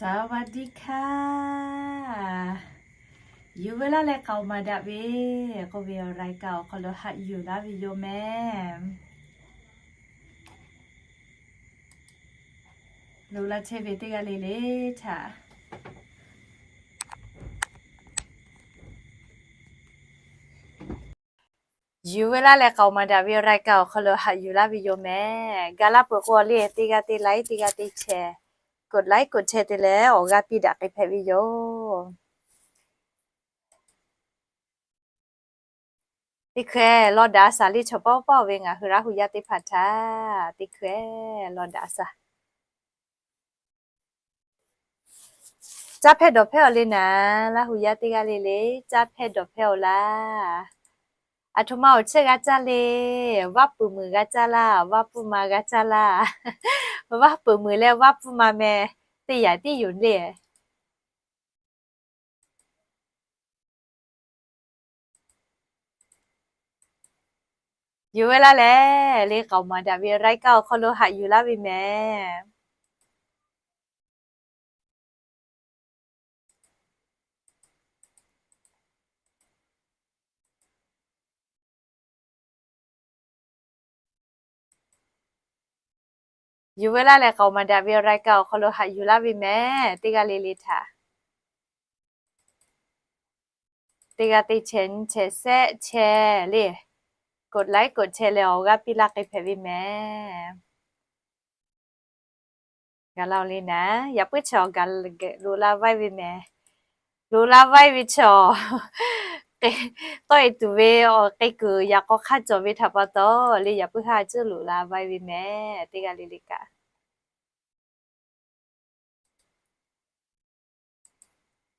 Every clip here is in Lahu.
สวัสดีค่ะ Yuˬ veu laˇ leh k'aoˍ maˍ daꞈ ve k'oˆ ve awˬ รายการ awˬ hk'aw lo haꞈ yuˬ laˇ ve yoˬ mehˍ. Loꞈ la chehˇ ve teˇ g'aˇ le le htaꞈ Yuˬ veu laˇ leh k'aoˍ maˍ daꞈ ve รายการ awˬ hk'aw lo haꞈ yuˬ laˇ ve yoˬ mehˍ. Ga laˇ peuˬ k'o le, teˇ g'aˇ teˇ ไลค์ teˇ g'aˇ teˇ แชร์ กดไลค์ กดแชร์ te leh awˬ g'aˇ piˇ daꞈ k'ai hpehꞈ ve yoˬ. Teˇ hkeh lawˬ daꞈ a shaˍ le, chaw pawˆ pawˆ ve ngaˬ hui Laˇ hu yaˇ teˇ hpaˍ htaꞈ teˇ hkeh lawˬ daꞈ a shaˍ. Caˇ hpehˇ dawˬ hpehˇ-oˬ le naˍ, Laˇ hu yaˇ teˇ g'aˇ le le, caˇ hpehˇ dawˬ hpehˇ-oˬ laˇ. Aˬ htoꞈ ma awˬ chehˇ g'a caˇ le. Vaˇ peuˬ muiˬ g'a caˇ laˇ, vaˇ pfuhˇ ma g'a caˇ laˇ. Vaˇ peuˬ muiˬ leh vaˇ pfuhˇ ma meh, teˇ yanˇ tiˉ yoˬ le. Yuˬ veu laˇ leh le, k'aoˍ maˍ daꞈ ve รายการ awˬ hk'aw lo haꞈ yuˬ laˇ ve mehˍ. Yuˬ veu laˇ leh k'aoˍ maˍ daꞈ ve รายการ awˬ hk'aw lo haꞈ yuˬ laˇ ve mehˍ. Teˇ g'aˇ le le htaꞈ teˇ g'aˇ teˇ แชร์ nyi แชร์ share แชร์ le, กดไลค์ กดแชร์ leh awˬ g'aˇ piˇ laˇ k'ai hpehꞈ ve mehˍ. Ga laˇ-oˬ le naˍ, yaꞈ puiˉ chaw gaˬ loꞈ la vaiˇ ve mehˍ. Loꞈ la vaiˇ ve chaw tawˆ e tuˬ ve awˬ k'ai kuiˬ yaꞈ k'aw hk'aˇ cawˬ ve htaꞈ pa taw le, yaꞈ puiˉ haˇ ceuˬ loꞈ la vaiˇ ve mehˍ. Teˇ g'aˇ le le kaꞈ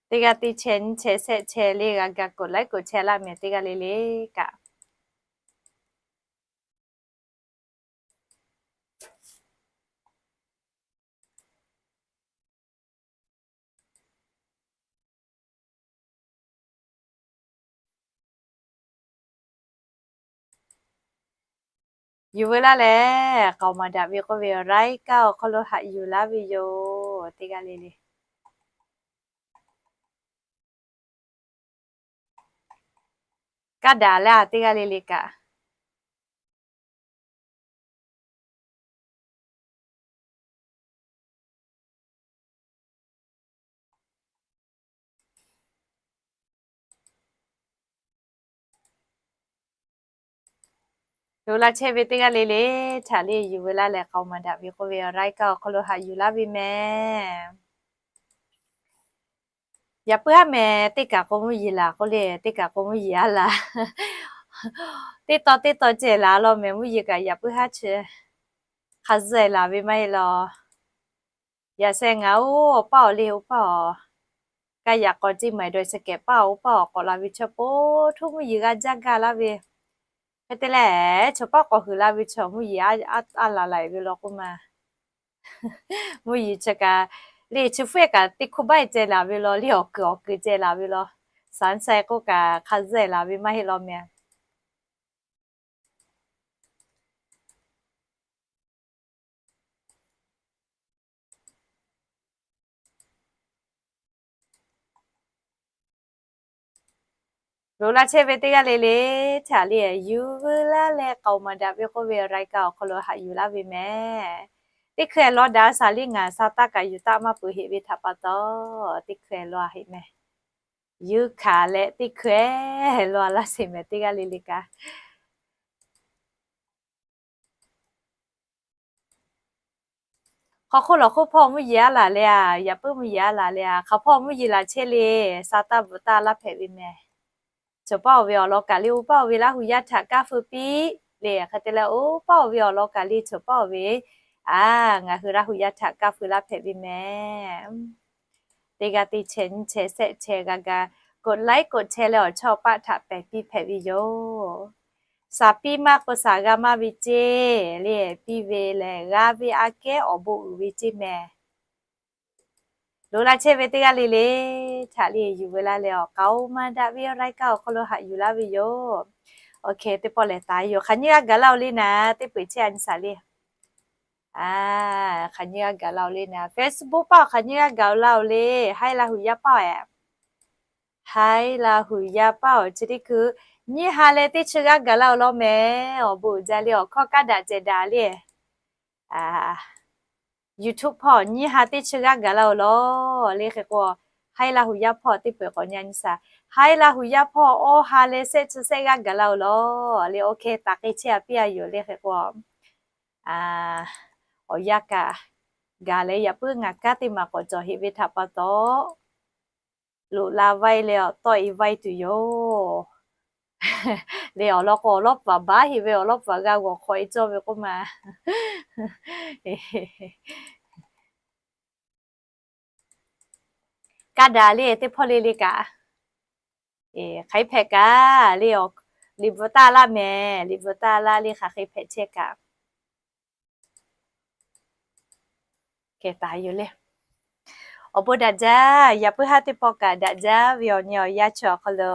teˇ g'aˇ teˇ แชร์ nyi แชร์ share แชร์ le, g'a ga กดไลค์ กดแชร์ laˇ mehˍ. Teˇ g'aˇ le le kaꞈ Yuˬ veu laˇ leh k'aoˍ maˍ daꞈ ve k'oˆ ve awˬ รายการ awˬ hk'aw lo haꞈ yuˬ laˇ ve yoˬ. Teˇ g'aˇ le le kaꞈ daꞈ leh, teˇ g'aˇ le le kaꞈ Loꞈ la chehˇ ve teˇ g'aˇ le le htaꞈ le, yuˬ veu laˇ leh k'aoˍ maˍ daꞈ ve k'oˆ ve awˬ รายการ awˬ hk'aw lo haꞈ yuˬ laˇ ve mehˍ. Yaꞈ puiˉ haˉ mehˍ, teˇ kaꞈ k'o mvuhˇ yeˬ laˬ k'oˆ le, teˇ kaꞈ k'o mvuhˇ yeˬ a laˬ. Teˇ taw teˇ taw ceh laˬ law mehˍ, mvuhˇ yeˬ kaꞈ yaꞈ puiˉ haˉ chi hk'a zuhˆ e laˬ ve maˇ heˆ law. Yaꞈ sheh ngaˬ oˇ paˇ awˬ le oˇ paˇ awˬ, ka yaꞈ k'awꞈ ceˇ maˍ dawˬ sheh kehˬ paˇ oˇ paˇ awˬ k'awꞈ la ve chaw po htoˇ mvuhˇ yeˬ g'a jaˇ gaˇ laˇ ve. Hk'e te leh, chaw paˇ k'awꞈ huiˍ la ve chaw mvuhˇ yeˬ a laˬ la ve law k'oˆ ma. Mvuhˇ yeˬ chi kaꞈ le, chi hpfuhˇ e kaꞈ teˇ hkuˇ baˆ e ceh laˬ ve law le, awˬ kuiˬ awˬ kuiˬ ceh laˬ ve law. Saˍ saˍ k'oˆ kaꞈ hk'a zuhˆ e laˬ ve maˇ heˆ law mehˍ. Loꞈ la chehˇ ve teˇ g'aˇ le le htaꞈ le, yuˬ veu laˇ leh k'aoˍ maˍ daꞈ ve k'oˆ ve awˬ รายการ awˬ hk'aw lo haꞈ yuˬ laˇ ve mehˍ. Teˇ hkeh lawˬ daꞈ a shaˍ le, ngaˬ sa taˇ kaꞈ yuˬ taˇ maˇ peuˬ heꞈ ve htaꞈ pa taw, teˇ hkeh lawˬ a heꞈ mehˍ. Yuˬ hkanˍ leh teˇ hkeh lawˬ a laˇ sheˍ mehˍ, teˇ g'aˇ le le kaꞈ. Hk'aw hk'oˆ lawˬ hk'oˆ hpawˇ mvuhˇ yeˬ a laˬ le a, yaꞈ puiˉ mvuhˇ yeˬ a laˬ le a, hk'aˬ hpawˇ mvuhˇ yeˬ laˬ chehˇ le, sa taˇ bvuhꞈ taˇ laˇ hpehꞈ ve mehˍ. Chaw paˇ awˬ ve awˬ lawn kaꞈ le, oˇ paˇ awˬ ve Laˇ hu yaˇ htaꞈ kaˇ feu piˇ le. Hk'e te leh, oˇ paˇ awˬ ve awˬ lawn kaꞈ le, chaw paˇ awˬ ve, a, ngaˬ hui Laˇ hu yaˇ htaꞈ kaˇ feu laˇ hpehꞈ ve mehˍ. Teˇ g'aˇ teˇ แชร์ nyi แชร์ share แชร์ g'a ga, กดไลค์ กดแชร์ leh awˬ chawˇ paˆ htaꞈ pehˬ piˇ hpehꞈ ve yoˬ. Shaˍ piˇ maˇ k'o shaˍ g'a maˇ ve ceˇ le, piˇ ve lehˬ g'a ve aꞈ kehˉ awˬ bon uiˍ ve ceˇ mehˍ. Loꞈ la chehˇ ve teˇ g'aˇ le le htaꞈ le, yuˬ veu laˇ leh awˬ k'aoˍ maˍ daꞈ ve awˬ รายการ awˬ hk'aw lo haꞈ yuˬ laˇ ve yoˬ. Awˬ hkeh teˇ pawˆ lehˬ taˍ yoˬ. Hk'aˬ nyiˇ g'aˇ gaˬ laˇ-oˬ le naˍ, teˇ peu-eˬ chehˇ a nyi shaˍ le. A, hk'aˬ nyiˇ g'aˇ gaˬ la-oˬ le naˍ. Facebook paˆ awˬ hk'aˬ nyiˇ g'aˇ gaˬ la-oˬ le. Haiˉ Laˇ huˍ yaˇ paˆ-oˬ. Haiˉ Laˇ huˍ yaˇ paˆ-oˬ, chi teˇ hkui nyiˇ ha leh teˇ chi g'aˇ gaˬ la-oˬ law mehˍ. Awˬ bon uiˍ jaˇ le, awˬ hkawˇ kaˉ daꞈ cehˬ daꞈ le. YouTube hpawˇ nyiˇ ha teˇ chi g'aˇ gaˬ la-oˬ law le. Hk'e k'o, Haiˉ Laˇ huˍ yaˇ hpawˇ teˇ peuˬ k'awꞈ nyi nyi shaˍ. Haiˉ Laˇ huˍ yaˇ hpawˇ awˇ ha leh shehˆ chi shehˆ g'aˇ gaˬ la-oˬ law le. Awˬ hk'e taˍ k'ai chehˇ a piˇ a yoˬ le. Hk'e k'o, awˬ yanˇ kaꞈ gaˬ leh yaꞈ puiˉ ngaˬ kanˉ teˇ maˬ k'awꞈ cawˬ heꞈ ve htaꞈ pa taw, loꞈ la vaiˇ leh awˬ tawˆ e vaiˇ tuˬ yoˬ le. Awˬ lawn k'o, awˬ lawˉ paˍ baˉ heꞈ ve awˬ lawˉ paˍ g'a g'awˬ hk'awꞈ e cawˇ ve k'oˆ ma. Kaˇ daꞈ le teˇ hpawˇ le le kaꞈ, hk'aˬ hk'e hpehꞈ kaꞈ le, liꞈ bvuhꞈ taˇ laˇ mehˍ. Liꞈ bvuhꞈ taˇ laˇ le, hk'aˬ hk'e hpehꞈ chehˇ kaꞈ kehˬ taˍ yoˬ le. Awˬ bon daꞈ jaˇ. Yaꞈ puiˉ haˉ teˇ pawˆ kaꞈ daꞈ jaˇ ve awˬ nyi awˬ yanˇ chi awˬ hk'aw lo,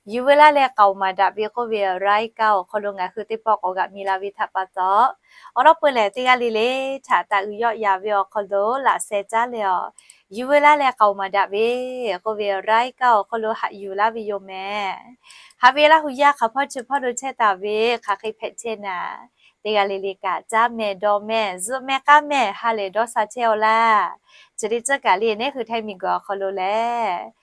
yuˬ veu laˇ leh k'aoˍ maˍ daꞈ ve k'oˆ ve รายการ awˬ hk'aw lo ngaˬ hui teˇ pawˆ k'awꞈ g'aꞈ mi la ve htaꞈ pa taw, awˬ lawn peu leh teˇ g'aˇ le le htaꞈ taˍ uiˍ yawˆ yan ve awˬ hk'aw lo laꞈ sheh caˉ leh awˬ, yuˬ veu laˇ leh k'aoˍ maˍ daꞈ ve k'oˆ ve รายการ awˬ hk'aw lo haꞈ yuˬ laˇ ve yoˬ mehˍ. Haꞈ ve Laˇ huˍ yaˇ hk'aˬ hpawˇ chi hpawˇ lo chehˇ taˍ ve hk'aˬ hk'e hpehꞈ chehˇ naˍ, teˇ g'aˇ le le kaꞈ caˉ mehˍ dawˬ mehˍ zuhꞈ mehˍ k'aˉ mehˍ ha lehˬ dawˇ sha chehˇ-aw laˇ. Chi teˇ ceuˬ kaꞈ le neˉ hui Htaiˇ miˬguiˬ awˬ hk'aw lo lehˬ,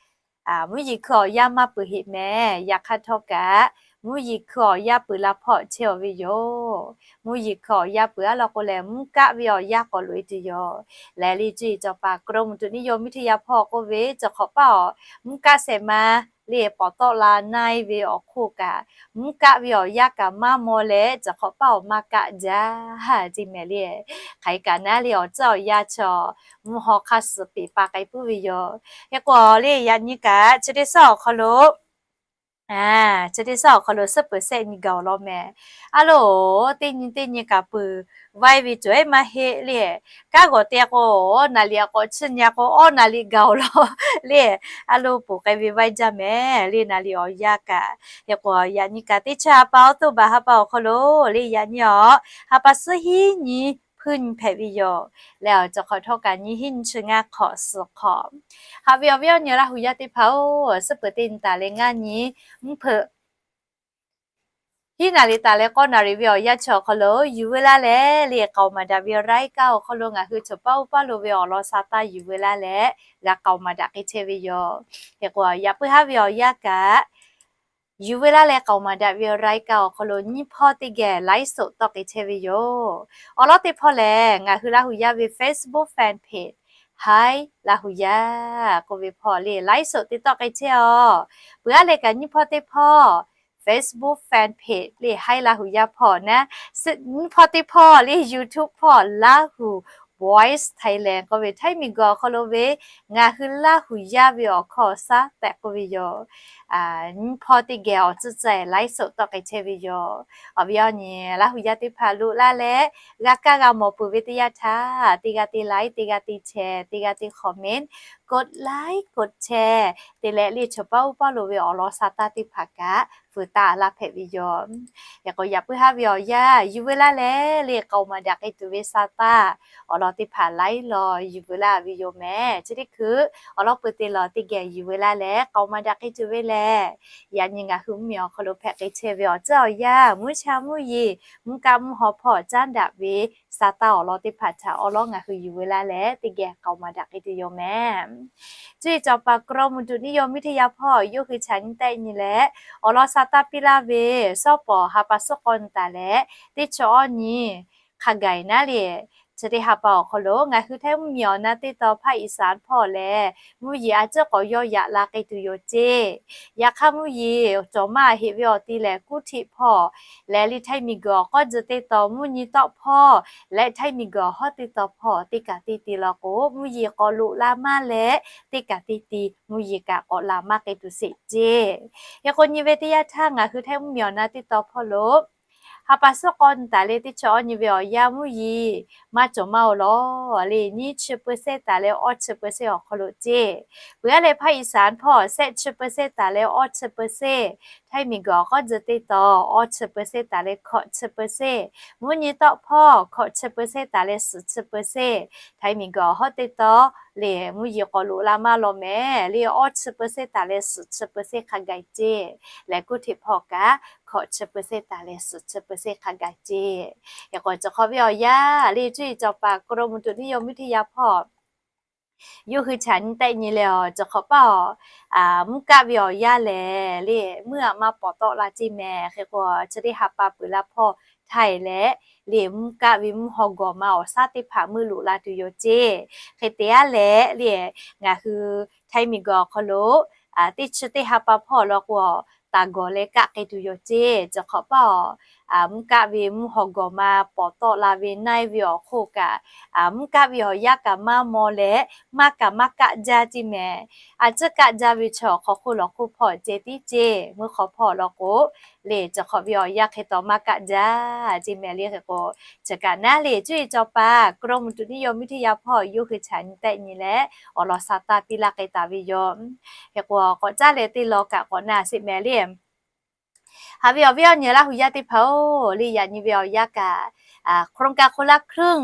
mvuhˇ yeˬ hkui awˬ yanˇ maˇ peuˬ heꞈ mehˍ. Yaꞈ hk'aˇ htawˇ kaꞈ, mvuhˇ yeˬ hkui awˬ yanˇ peuˬ la hpawˇ chehˇ-aw ve yoˬ. Mvuhˇ yeˬ hkui awˬ yanˇ peuˬ a law k'o lehˬ, mvuhˇ kaˆ ve awˬ yanˇ k'awꞈ loꞈ e tuˬ yoˬ. Lehˬ le cuˇ yiˍ cawˬ paˍ กรมอุตุนิยมวิทยา hpawˇ k'oˆ ve, cawˬ hk'awꞈ paˇ awˬ mvuhˇ kaˆ shehˍ ma le pawˍ tawˆ la na-e ve awˬ hk'oˆ kaꞈ, mvuhˇ kaˆ ve awˬ yanˇ kaꞈ maˇ maw leh cawˬ hk'awꞈ paˇ awˬ maˇ kaˆ jaˇ, ceˇ mehˍ le. Hk'aˬ hk'e kaꞈ naˉ le awˬ ceuˬ awˬ yanˇ chaw mvuhˇ haw hk'aˇ suh peˍ pa k'ai puiˉ ve yoˬ. Hk'e k'o le yaꞈ nyi kaꞈ chi teˇ suhˉ awˬ hk'aw lo, chi teˇ suhˉ awˬ hk'aw lo suhˉ peuˬ shehˆ nyi gaˬ-oˬ law mehˍ. A loˬ, teˇ nyi teˇ nyi kaꞈ peuˬ vaiˇ ve cawˬ-e maˇ heˆ le. Kanˉ g'awˬ te k'o, awˬ naˍ liꞈ k'awꞈ chiˇ nyi k'o, awˬ naˍ liꞈ gaˬ-oˬ law le. A loˬ, poˬ k'ai ve vaiˇ jaˇ mehˍ le naˍ liꞈ awˬ yanˇ kaꞈ. Hk'e k'o yaꞈ nyi kaꞈ teˇ chi ha pa awˉ toˇ baˬ ha pa awˬ hk'aw lo le yaꞈ nyi awˬ ha pa suhˉ hiˉ nyi hpuiˇ nyi hpehꞈ ve yoˬ. Leh awˬ cawˬ hk'awꞈ htawˇ kaꞈ nyi hiˉ nyi chi ngaˇ hk'awꞈ suhˍ hk'awꞈ. Haꞈ ve awˬ viˉ awˬ nyi Laˇ huˍ yaˇ teˇ hpaˍ-oˬ, suhˉ peuˬ teˇ nyi taˍ leh ngaˇ nyi mvuhˇ hpeuꞈ hiˉ naˍ riˍ taˍ leh k'awˇ naˍ riˍ ve awˬ yanˇ chi awˬ hk'aw lo yuˬ veu laˇ leh le k'aoˍ maˍ daꞈ ve รายการ awˬ hk'aw lo ngaˬ hui chaw paˇ uˉ paˇ lo ve awˬ lawn sha taˇ yuˬ veu laˇ leh g'a k'aoˍ maˍ daꞈ k'ai chehˇ ve yoˬ. Hk'e k'o yaꞈ puiˉ haˉ ve awˬ yanˇ kaꞈ yuˬ veu laˇ leh k'aoˍ maˍ daꞈ ve รายการ awˬ hk'aw lo nyiˇ hpawˇ teˇ geh ไลฟ์สด tawˆ k'ai chehˇ ve yoˬ. Awˬ lawn teˇ hpawˇ lehˬ ngaˬ hui Laˇ huˍ yaˇ ve Facebook fan page Haiˉ Laˇ huˍ yaˇ k'oˆ ve hpawˇ le ไลฟ์สด te tawˆ k'ai chehˇ-aw. Peuˬ aˉ leh kaꞈ nyiˇ hpawˇ teˇ hpawˇ Facebook fan page le Haiˉ Laˇ huˍ yaˇ hpawˇ naˉ, nyiˇ hpawˇ teˇ hpawˇ le YouTube hpawˇ Laˇ huˍ Voice Thailand k'oˆ ve Htaiˇ miˬguiˬ awˬ hk'aw lo ve ngaˬ hui Laˇ huˍ yaˇ ve awˬ hkawˇ shaˉ tehꞈ k'oˆ ve yoˬ. Nyiˇ hpawˇ teˇ geh awˬ tcuhˇ ceh ไลฟ์สด tawˆ k'ai chehˇ ve yoˬ. Awˬ viˉ awˬ nyi Laˇ huˍ yaˇ teˇ hpaˍ loꞈ laˇ leh g'a kaˇ g'a mawˬ peuˬ ve teˇ yanˇ htaˇ, teˇ g'aˇ teˇ ไลค์, teˇ g'aˇ teˇ แชร์, teˇ g'aˇ teˇ คอมเมนต์, กดไลค์ กดแชร์ te leh le chaw paˇ uˉ paˇ lo ve awˬ lawn sha taˇ teˇ hpaˍ kaꞈ fuiˍ taˍ laˇ hpehꞈ ve yoˬ. Hk'e k'o yaꞈ puiˉ haˉ ve awˬ yanˇ yuˬ veu laˇ leh le k'aoˍ maˍ daꞈ k'ai tuˬ ve sha taˇ awˬ lawn teˇ hpaˍ laiˉ law yuˬ veu laˇ ve yoˬ mehˍ. Chi teˇ hkui awˬ lawn peu te lawˬ teˇ geh yuˬ veu laˇ leh k'aoˍ maˍ daꞈ k'ai tuˬ ve lehˬ, yaꞈ nyi ngaˬ hui mvuhˇ miˬ awˬ hk'aw lo hpehꞈ k'ai chehˇ ve awˬ ceuˬ awˬ yanˇ mvuhˇ cha mvuhˇ yeˬ mvuhˇ kaˆ mvuhˇ haw hpawˇ caˉ daꞈ ve sha taˇ awˬ lawn teˇ hpaˍ htaꞈ awˬ lawn ngaˬ hui yuˬ veu laˇ leh teˇ geh k'aoˍ maˍ daꞈ k'ai tuˬ yoˬ mehˍ. Cuˇ yiˍ cawˬ paˍ กรมอุตุนิยมวิทยา hpawˇ yawˇ hui chaꞈ nyi tehˆ nyi leh awˬ lawn sha taˇ piˇ laˇ ve shawˉ pawˍ ha pa suhˉ k'awˇ nyi taˍ leh teˇ chi awˇ nyi hk'a gaˬ naˉ le, chi teˇ ha pa awˬ hk'aw lo ngaˬ hui Htaiˇ mvuhˇ miˬ awˬ na teˇ tawn ภาคอีสาน hpawˇ lehˬ mvuhˇ yeˬ a ciˉ k'awꞈ yawˇ yaꞈ la k'ai tuˬ yoˬ ceˇ. Yaꞈ hk'aˇ mvuhˇ yeˬ cawˬ maˇ heꞈ ve awˬ ti lehˬ kuˇ htiˆ hpawˇ leh le Htaiˇ miˬguiˬ awˬ k'awˇ tcuh teˇ tawn mvuhˇ nyi tawˆ hpawˇ leh Htaiˇ miˬguiˬ awˬ hawˉ teˇ tawn hpawˇ teˇ kaꞈ teˇ ti law k'o mvuhˇ yeˬ k'awꞈ loꞈ la maˇ leh teˇ kaꞈ teˇ ti mvuhˇ yeˬ kaꞈ k'awꞈ la maˇ k'ai tuˬ sheˍ ceˇ. Hk'e k'o nyi ve teˇ yanˇ htaˇ ngaˬ hui Htaiˇ mvuhˇ miˬ awˬ na teˇ tawn hpawˇ lo ha pa suhˉ k'awˇ nyi taˍ leh teˇ chi awˇ nyi ve awˬ yanˇ mvuhˇ yeˬ maˇ cawˬ maˇ-oˬ law le nyiˇ chi เปอร์เซ็นต์ taˍ leh awˇ chi เปอร์เซ็นต์ awˬ hk'aw lo ceˇ. Peuˬ aˉ leh ภาคอีสาน hpawˇ shehˆ chi เปอร์เซ็นต์ taˍ leh awˇ chi เปอร์เซ็นต์ Htaiˇ miˬguiˬ awˬ k'awˇ tcuh teˇ taw awˇ chi เปอร์เซ็นต์ taˍ leh hkawꞈ chi เปอร์เซ็นต์, mvuhˇ nyi tawˆ hpawˇ hkawꞈ chi เปอร์เซ็นต์ taˍ leh suhˍ chi เปอร์เซ็นต์, Htaiˇ miˬguiˬ awˬ hawˉ teˇ taw le mvuhˇ yeˬ k'awꞈ loꞈ la maˇ law mehˍ le awˇ chi เปอร์เซ็นต์ taˍ leh suhˍ chi เปอร์เซ็นต์ hk'a gaˬ ceˇ. Lehˬ กรุงเทพ hpawˇ kaꞈ hkawꞈ chi เปอร์เซ็นต์ taˍ leh suhˍ chi เปอร์เซ็นต์ hk'a gaˬ ceˇ. Hk'e k'o, cawˬ hk'awꞈ ve awˬ yanˇ le cuˇ yiˍ cawˬ paˍ กรมอุตุนิยมวิทยา hpawˇ yawˇ hui chaꞈ nyi tehˆ nyi leh awˬ cawˬ hk'awꞈ paˇ awˬ mvuhˇ kaˆ ve awˬ yanˇ lehˬ le, mvuhˇ aꞈ ma pawˍ tawˆ la ceˇ mehˍ. Hk'e k'o, chi teˇ ha pa peuˬ la hpawˇ htaiˍ leh le mvuhˇ kaˆ ve mvuhˇ haw gawˬ ma awˬ shaˉ teˇ hpaˍ meuˇ loꞈ la tuˬ yoˬ ceˇ. Hk'e te aˉ leh le ngaˬ hui Htaiˇ miˬguiˬ awˬ hk'aw lo teˇ chi teˇ ha pa hpawˇ law k'o, taˍ gawˬ leh kaˆ k'ai tuˬ yoˬ ceˇ. Cawˬ hk'awꞈ paˇ awˬ mvuhˇ kaˆ ve mvuhˇ haw gawˬ ma pawˍ tawˆ la ve naiˇ ve awˬ hk'oˆ kaꞈ, mvuhˇ kaˆ ve awˬ yanˇ kaꞈ maˇ maw leh, maˇ kaꞈ maˇ kaˆ jaˇ ceˇ mehˍ. A ciˉ kaˆ jaˇ ve chaw hk'aw hk'oˆ lawˬ hk'oˆ hpawˇ ceh tiˉ ceˇ. Mvuhˇ hk'aw hpawˇ law k'o, le cawˬ hk'awꞈ ve awˬ yanˇ hk'e taw maˇ kaˆ jaˇ ceˇ mehˍ le. Hk'e k'o, chi kaꞈ naˉ le cuˇ yiˍ cawˬ paˍ กรมอุตุนิยมวิทยา hpawˇ yawˇ hui chaꞈ nyi tehˆ nyi leh awˬ lawn sha taˇ piˇ laˇ k'ai taˍ ve yoˬ. Hk'e k'o, k'awꞈ caˉ leh teˇ law kaꞈ k'awꞈ na sheˍ mehˍ le. Haꞈ ve awˬ viˉ awˬ nyi Laˇ hu yaˇ teˇ hpaˍ-oˬ, le yaꞈ nyi ve awˬ yanˇ kaꞈ, โครงการคนละครึ่ง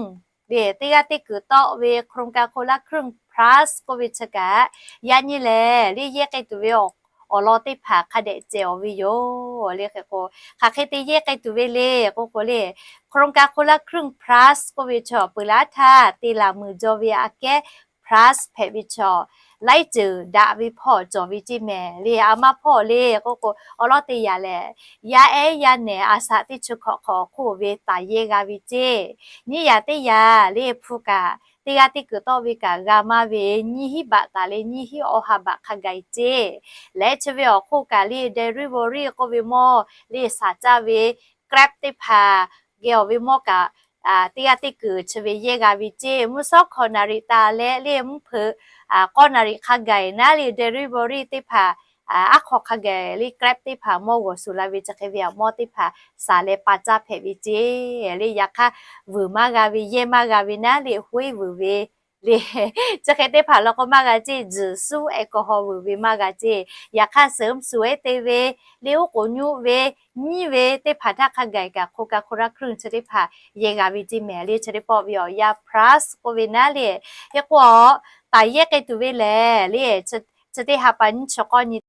le teˇ g'aˇ teˇ kuiˬ tawˆ ve โครงการคนละครึ่ง plus k'oˆ ve chi kaꞈ, yaꞈ nyi lehˬ le yehˇ k'ai tuˬ ve awˬ lawn teˇ hpaˍ hk'a dehꞈ cehˬ awˬ ve yoˬ le. Hk'e k'o, hk'aˬ hk'e te yehˇ k'ai tuˬ ve le k'oˆ k'o le, โครงการคนละครึ่ง plus k'oˆ ve chaw peuˬ laˇ htaˇ te laˬ meuˬ jaw ve aꞈ kehˉ plus hpehꞈ ve chaw laiˉ ceuˬ daꞈ ve hpawˇ cawˬ ve ceˇ mehˍ le. A maˇ hpawˇ le k'oˆ k'o, awˬ lawn teˇ yanˇ lehˬ, yaˇ ehˉ yaˇ nehˬ a shaꞈ teˇ chi hkawꞈ hk'awꞈ awˬ hk'oˆ ve taˍ yehˇ g'a ve ceˇ. Nyiˇ yanˇ teˇ yanˇ le hpu kaꞈ teˇ g'aˇ teˇ kuiˬ tawˆ ve kaꞈ g'a maˇ ve nyiˇ hinˉ baꞈ taˍ leh nyiˇ hinˉ awˇ ha baꞈ hk'a gaˬ ceˇ. Leh chi ve awˬ hk'oˆ kaꞈ le delivery k'oˆ ve mawˇ le shaˍ caˇ ve Grab teˇ hpaˍ geh awˬ ve mawˇ kaꞈ, teˇ g'aˇ teˇ kuiˬ chi ve yehˇ g'a ve ceˇ. Mvuhˇ shawˉ hkawꞈ naˍ riˍ taˍ leh le mvuhˇ hpeuꞈ k'awˇ naˍ riˍ hk'a gaˬ naˉ le delivery teˇ hpaˍ, aˉ hk'aw hk'a gaˬ le Grab teˇ hpaˍ mawˇ g'awˬ shuˍ la ve chi hk'e ve aꞈ mawˇ teˇ hpaˍ shaˍ leh pa caˇ hpehꞈ ve ceˇ. Le yaꞈ hk'aˇ vuiˬ maˇ g'a ve yehˇ maˇ g'a ve naˉ le hoiˉ vuiˬ ve le chi hk'e teˇ hpaˍ law k'o maˇ g'a ceˇ. Zuhˬ suˉ แอลกอฮอล์ vuiˬ ve maˇ g'a ceˇ. Yaꞈ hk'aˇ suhˍ suhˍ ehˉ te ve le oˉ k'oˍ nyuˆ ve nyiˇ ve teˇ hpaˍ htaˇ hk'a gaˬ kaꞈ โครงการคนละครึ่ง chi teˇ hpaˍ yehˇ g'a ve ceˇ mehˍ le. Chi teˇ pawˆ ve awˬ yanˇ plus k'oˆ ve naˉ le, hk'e k'o, taˍ yehˇ k'ai tuˬ ve lehˬ le, chi teˇ ha pa nyiˇ chi k'awˇ nyi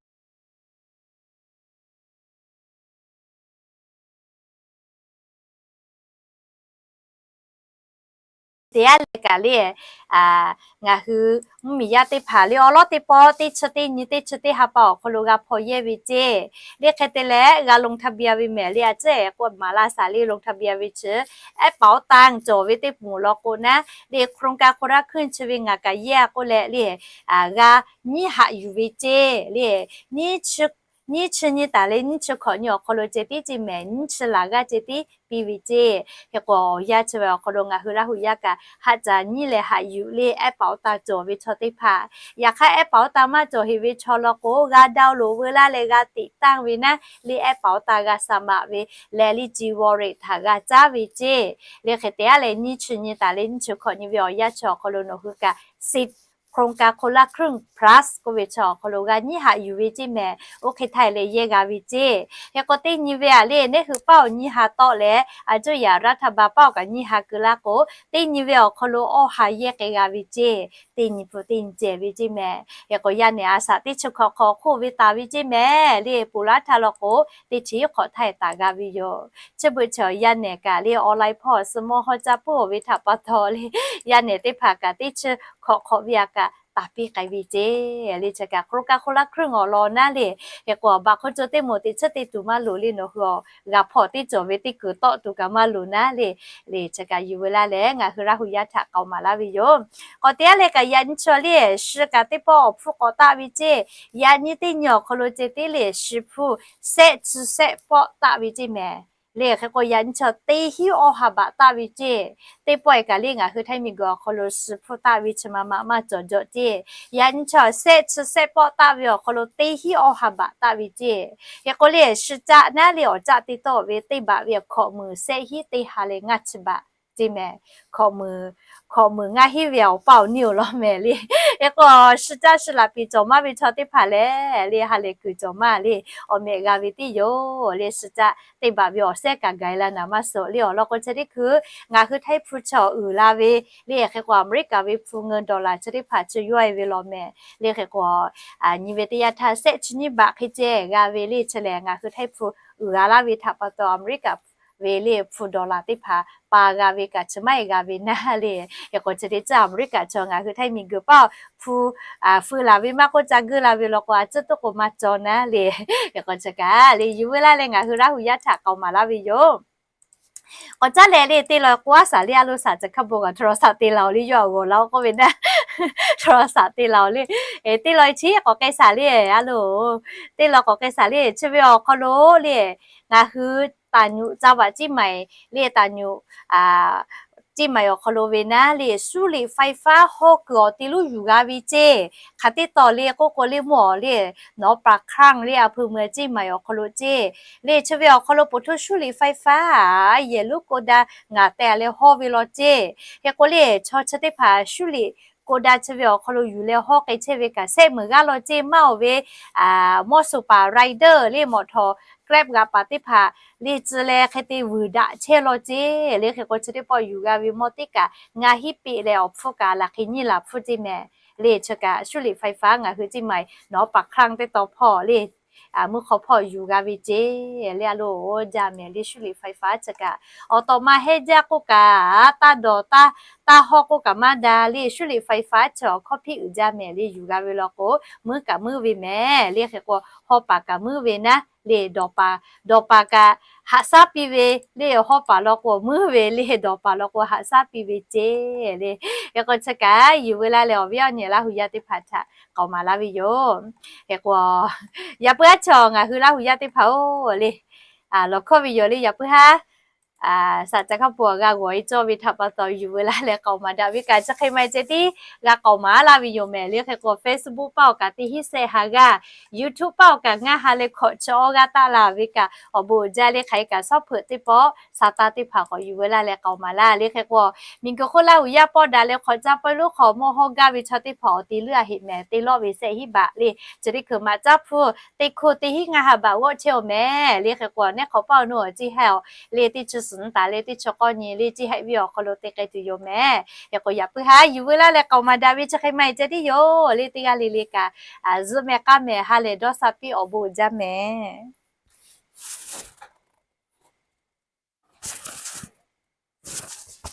te aˉ leh kaꞈ le, ngaˬ hui mvuhˇmiˬ yaˇ teˇ hpaˍ le awˬ lawn teˇ pawˆ teˇ chi teˇ nyi teˇ chi teˇ ha pa awˬ hk'aw lo g'a hpaw yehˇ ve ceˇ. Le hk'e te leh g'a ลงทะเบียน ve mehˍ le. A ciˉ k'o maˍ laˇ shaˍ le ลงทะเบียน ve chi แอปเป๋าตัง cawˬ ve teˇ moˍ law k'o naˉ le โครงการคนละครึ่ง chi ve ngaˬ kaꞈ yehˇ k'oˆ leh le, g'a nyiˇ haꞈ yuˬ ve ceˇ le. Nyiˇ chi nyi taˍ leh nyiˇ chi hkawꞈ nyi awˬ hk'aw lo ceh tiˉ ceˇ mehˍ, nyiˇ chi laˬ g'aˇ ceh tiˉ piˇ ve ceˇ. Hk'e k'o, awˬ yanˇ chi ve awˬ hk'aw lo ngaˬ hui Laˇ hu yaˇ kaꞈ haꞈ caˍ nyiˇ leh haꞈ yuˬ le แอปเป๋าตัง cawˬ ve chaw teˇ hpaˍ, yaꞈ hk'aˇ แอปเป๋าตัง maˇ cawˬ heꞈ ve chaw law k'o g'a download veu laˇ leh g'a ติดตั้ง ve naˉ le แอปเป๋าตัง g'a สมัคร ve leh ลิจิวอลเล็ต htaꞈ g'a caˉ ve ceˇ. Le hk'e te aˉ leh nyiˇ chi nyi taˍ leh nyiˇ chi hkawꞈ nyi ve awˬ yanˇ chi awˬ hk'aw lo nawˬ hui kaꞈ โครงการคนละครึ่ง plus k'oˆ ve chi awˬ hk'aw lo g'a nyiˇ haꞈ yuˬ ve ceˇ mehˍ. Oˇ hk'e htaˇ leh yehˇ g'a ve ceˇ. Hk'e k'o teˇ nyi ve aꞈ le naˉ hui paˇ awˬ nyiˇ ha tawˆ leh a cuˇ yaꞈ รัฐบาล paˇ awˬ kaꞈ nyiˇ ha keu laˇ k'o, teˇ nyi ve awˬ hk'aw lo awˇ ha yehˇ k'ai g'a ve ceˇ. Teˇ nyi hpu teˇ nyi cehˬ ve ceˇ mehˍ. Hk'e k'o yaˇ nehˬ a shaꞈ teˇ chi hkawꞈ hk'awꞈ hk'oˆ ve taˍ ve ceˇ mehˍ le. Ponˬ laˇ htaˇ law k'o teˇ chi hk'awꞈ htaˇ taˍ g'a ve yoˬ. Chi beuꞈ chi awˬ yaˇ nehˬ kaꞈ le online hpawˇ suh mawˇ hawˇ caˇ puiˉ awˬ ve htaꞈ pa taw le, yaˇ nehˬ teˇ hpaˍ kaꞈ teˇ chi hkawꞈ hk'awꞈ ve aꞈ kaꞈ taˍ piˇ k'ai ve ceˇ. Le chi kaꞈ โครงการคนละครึ่ง awˬ lawn naˉ le. Hk'e k'o baꞈ hk'oˆ co teˇ moˍ teꞈ chiˉ te tuˬ maˇ loˍ le, nawˬ hui awˬ g'a hpawˇ teˇ cawˬ ve teˇ kuiˬ tawˆ tuˬ kaꞈ maˇ loˍ naˉ le. Le chi kaꞈ yuˬ veu laˇ leh ngaˬ hui Laˇ hu yaˇ htaꞈ k'aoˍ maˍ laˇ ve yoˬ. K'awꞈ te aˉ leh kaꞈ yaꞈ nyi chi le shi kaꞈ teˇ pawˆ awˬ hpfuhˇ k'awꞈ taˆ ve ceˇ. Yaꞈ nyi teˇ nyi awˬ hk'aw lo ceh tiˉ le shi hpfuhˇ sehˆ chi sehˆ pawˆ taˆ ve ceˇ mehˍ. Le hk'e k'o yaꞈ nyi chi teˇ hinˉ awˇ ha baꞈ taˆ ve ceˇ. Teˇ pawˆ e kaꞈ le ngaˬ hui Htaiˇ miˬguiˬ awˬ hk'aw lo shi hpfuhˇ taˆ ve chi ma ma maˇ cawˬ jawꞈ ceˇ. Yaꞈ nyi chi sehˆ chi sehˆ pawˆ taˆ ve awˬ hk'aw lo teˇ hinˉ awˇ ha baꞈ taˆ ve ceˇ. Hk'e k'o le shi caˆ naˉ le awˬ caˆ te tawˆ ve teˇ baꞈ ve hkawꞈ meuˍ sehˆ hinˉ teˇ ha leh ngaˇ chi baꞈ teˇ mehˍ, hkawꞈ muiˬ ngaˇ hinˉ ve awˬ pa awˬ nyi awˬ lawn mehˍ le. Hk'e k'o, shi caˇ shi laꞈ piˍ cawˬ maˇ ve chaw teˇ hpaˍ lehˬ le, ha lehˬ kuiˬ cawˬ maˇ le, awˬ mehꞈ g'a ve tiˉ yoˬ le. Shi caˇ teˇ baꞈ ve awˬ sehˉ kaꞈ gaˬ la naˍ maˇ suhˍ le. Awˬ lawn k'o, chi teˇ hkui ngaˬ hui htaiˇ hpu chaw uiˍ la ve le. Hk'e k'o, Aˍmeˍriˆkaˍ ve hpu ngeu dollar chi teˇ hpaˍ chi yawˇ e ve law mehˍ le. Hk'e k'o, nyi ve teˇ yanˇ htaˇ sehˆ chi nyiˇ baꞈ hk'e ceh g'a ve le. Chi lehˬ, ngaˬ hui htaiˇ hpu uiˍ g'a laˇ ve htaꞈ pa taw, Aˍmeˍriˆkaˍ ve le hpu dollar teˇ hpaˍ pa g'a ve kaꞈ chi maˇ heˆ g'a ve naˉ le. Hk'e k'o, chi teˇ ceuˬ Aˍmeˍriˆkaˍ chaw ngaˬ hui htaiˇ miˬguiˬ paˇ hpu feu laˬ ve maˇ k'oˆ, ca geuˆ la ve law k'o, a ciˉ tuˉ k'o maˇ cawˬ naˉ le. Hk'e k'o, chi kaꞈ le yuˬ veu laˇ leh ngaˬ hui Laˇ hu yaˇ htaꞈ k'aoˍ maˍ laˇ ve yoˬ. K'awꞈ caˉ leh le, teˇ law k'o a shaˍ le, a lo shaˍ ca hk'a bon kaꞈ htaꞈ shaˍ te la-oˬ le, yawˇ a g'awˬ la-o k'oˆ ve naˉ, htaꞈ shaˍ te la-oˬ le. Teˇ law chi k'awꞈ k'ai shaˍ le, a lo, teˇ law k'awꞈ k'ai shaˍ le. Chi ve awˬ hk'aw lo le, ngaˬ hui taˍ nyuꞈ ca vaꞈ ciˉ maiˍ le, taˍ nyuꞈ ciˉ maiˍ awˬ hk'aw lo ve naˉ le, shuˉ liꞈ faiˍ faˉ hawˉ kuiˬ awˬ te lonˉ yuˬ g'a ve ceˇ. Hk'aˬ teˇ tawˍ le k'oˆ k'o le, mvuhˇ awˬ le, Nawˉ paˍ hkaˇ le, a hpui meuˇ ciˉ maiˍ awˬ hk'aw lo ceˇ. Le chi ve awˬ hk'aw lo poˬ htoˇ shuˉ liꞈ faiˍ faˉ yehˬ lonˉ k'o daꞈ ngaˬ tehꞈ leh hawˇ ve law ceˇ. Hk'e k'o le, chaw chi teˇ hpaˍ shuˉ liꞈ k'o daꞈ chi ve awˬ hk'aw lo yuˬ leh hawˇ k'ai chehˇ ve kaꞈ sehˆ meuˍ g'aˇ law ceˇ. Maˇ awˬ ve mawˇ suˍ paˍ rider le, mawˬ htawnˍ Grab g'a paˍ teˇ hpaˍ le, tcuh leh hk'e te vuiˬ daꞈ chehˇ law ceˇ. Le hk'e k'o, chi teˇ pawˆ yuˬ g'a ve mawˇ teˇ kaꞈ ngaˇ hinˉ peꞈ leh awˬ hpfuhˇ kaꞈ laˬ hk'e nyiˇ laˬ hpfuhˇ ceˇ mehˍ. Le chi kaꞈ shuˉ liꞈ faiˍ faˉ ngaˬ hui ciˉ maiˍ Nawˉ paˍ hkaˇ teˇ taw hpawˇ le, mvuhˇ hk'aw hpawˇ yuˬ g'a ve ceˇ. Le a lo, jaˇ mehˍ le, shuˉ liꞈ faiˍ faˉ chi kaꞈ. Awˬ tawꞈ ma hehˉ jaˇ k'oˆ kaꞈ, taˇ dawˬ taˇ hawˇ k'oˆ kaꞈ maˇ daꞈ le, shuˉ liꞈ faiˍ faˉ chi awˬ hkawˇ hpiˇ uiˍ jaˇ mehˍ le, yuˬ g'a ve law k'o, muiˉ kaꞈ muiˉ ve mehˍ le. Hk'e k'o, hawˇ paˍ kaꞈ muiˉ ve naˉ le, dawˬ paˍ, dawˬ paˍ kaꞈ haꞈ shaˉ piˇ ve le, hawˇ paˍ law k'o muiˉ ve le, dawˬ paˍ law k'o haꞈ shaˉ piˇ ve ceˇ le. Hk'e k'o, chi kaꞈ yuˬ veu laˇ leh awˬ viˉ awˬ nyi Laˇ hu yaˇ teˇ hpaˍ htaꞈ k'aoˍ maˍ laˇ ve yoˬ. Hk'e k'o, yaꞈ puiˉ aˉ chaw ngaˬ hui Laˇ hu yaˇ teˇ hpaˍ-oˬ le, lawˬ hkawˇ ve yoˬ le. Yaꞈ puiˉ haˉ shaˍ ca hk'a pon g'a g'awˬ e cawˇ ve htaꞈ pa taw, yuˬ veu laˇ leh k'aoˍ maˍ daꞈ ve kaꞈ chi hk'e maˇ heˆ ceh tiˉ g'a k'aoˍ maˍ laˇ ve yoˬ mehˍ le. Hk'e k'o, Facebook paˇ awˬ kaꞈ teˇ hinˉ sehˆ ha g'aˇ, YouTube paˇ awˬ kaꞈ ngaˇ ha leh hkawꞈ chi awˇ g'aˇ taˆ la ve kaꞈ, awˬ bon uiˍ jaˇ le. Hk'aˬ hk'e kaꞈ shawˉ hpeuꞈ teˇ pawˆ sa taˇ teˇ hpaˍ k'awꞈ yuˬ veu laˇ leh k'aoˍ maˍ laˇ le. Hk'e k'o, miˬguiˬ hk'oˆ Laˇ hu yaˇ pawˆ daꞈ leh hk'awꞈ caˇ pawˆ lonˉ hk'awꞈ mawˇ hawˇ gaˇ ve chaw teˇ hpaˍ awˬ te leuˉ a heꞈ mehˍ, te lawˆ ve sehˆ hinˉ baꞈ le. Chi teˇ hkui maꞈ caˉ hpu teˇ hkoˇ teˇ hinˉ ngaˇ ha baꞈ g'awˆ chehˇ-oˬ mehˍ le. Hk'e k'o, neˉ hk'awꞈ paˇ awˬ nuˇ awˬ ciˇ haiˬ-oˬ le, teˇ chi suhˍ taˍ leh teˇ chi k'awˇ nyi le, ciˇ haiˬ viˇ awˬ hk'aw lo te k'ai tuˬ yoˬ mehˍ. Hk'e k'o, yaꞈ puiˉ haˉ yuˬ veu laˇ leh k'aoˍ maˍ daꞈ ve chi hk'e maˇ heˆ ceh tiˉ yoˬ le. Teˇ g'aˇ le le kaꞈ zuhˆ mehˍ k'aˇ mehˍ ha lehˬ dawˇ sha piˇ, awˬ bon uiˍ jaˇ mehˍ.